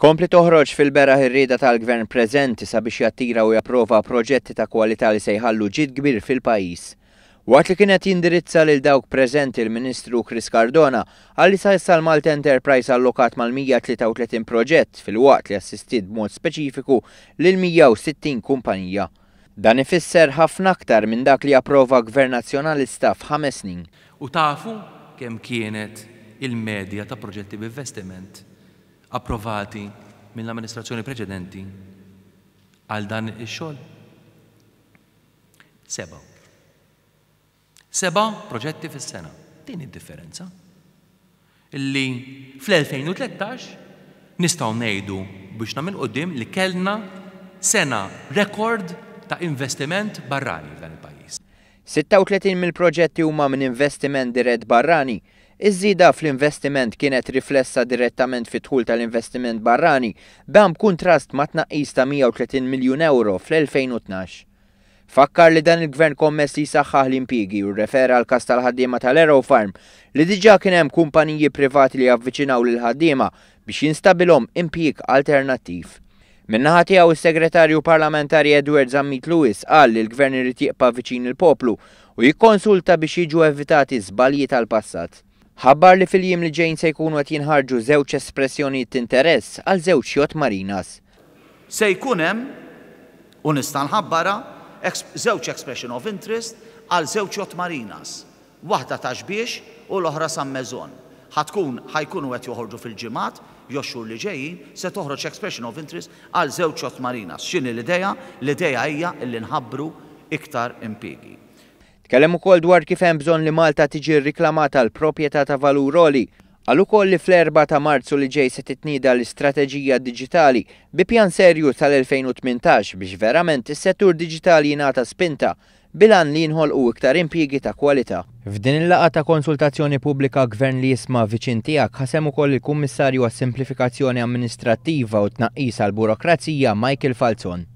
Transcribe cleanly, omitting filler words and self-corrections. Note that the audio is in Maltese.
Tkompli toħroġ fil-beraħ ir-rieda tal-Gvern preżenti sabiex jattira u japprova proġetti ta' kwalità li se jħallu ġid kbir fil-pajjiż. Waqt li kien qed jindirizza lil dawk preżenti l-Ministru Chris Cardona qal li sa issa l-Malta Enterprise allokat mal-133 proġett filwaqt li assistiet b'mod speċifiku lil 160 kumpanija. Dan ifisser ħafna aktar minn dak li approva Gvern Nazzjonalista f'ħames snin. U tafu kemm kienet il-medja ta' proġetti b'investiment approvati mill-amministrazzjoni preċedenti għal dan ix-xogħol? Sebgħa. Seba' proġetti fis-sena. Din id-differenza. Illi fl-2013 nistgħu ngħidu biex nagħmel quddiem li kellna sena rekord ta' investiment barrani f'dan il-pajjiż. 36 mill-proġetti huma minn investiment dirett barrani. Iż-żieda fl-investiment kienet riflessa direttament fid-dħul tal-investiment barrani, dan b'kuntrast ma' tnaqqis ta' 130 miljun ewro fl-2012. Fakkar li dan il-Gvern kommess li jsaħħaħ l-impjiegi u rrefera għall-każ tal-ħaddiema tal-Aerofarm li diġà kien hemm kumpaniji privati li avviċinaw lill-ħaddiema biex jinstabilhom impjieg alternattiv. Min-naħa tiegħu is-Segretarju Parlamentari Edward Zammit Lewis qal li l-Gvern irid jibqa' viċin il-poplu u jikkonsulta biex jiġu evitati żbalji tal-passat. Ħabbar li fil-jiem li ġejjin se jkunu qed jinħarġu żewġ espressjonijiet t'interess għal żewġ yacht marinas. Se jkun hemm, u nista' nħabbarha, żewġ expression of interest għal żewġ yacht marinas. Waħda Ta' Xbiex u l-oħra San Maison. Ħa tkun, ħa jkunu qed joħorġu fil-ġimgħat jew x-xhur li ġejjin, se toħroġ expression of interest għal żewġ yacht marinas. X'inhi l-idea? L-idea hija illi nħabbru iktar impiegi. Tkellem ukoll dwar kif hemm bżonn li Malta tiġi rriklamata għal proprjetà ta' valur għoli. Qal ukoll li fl-4 ta' Marzu li ġej se titnieda l-istrateġija diġitali bi pjan serju tal-2018 biex verament is-settur diġitali jingħata spinta bil-għan li jinħolqu iktar impjiegi ta' kwalità. F'din il-laqgħa ta' konsultazzjoni pubblika Gvern li Jisma' Viċin Tiegħek ħa sehem ukoll il-Kummissarju għas-Simplifikazzjoni Amministrattiva u t-Tnaqqis għall-Burokrazija Michael Falzon.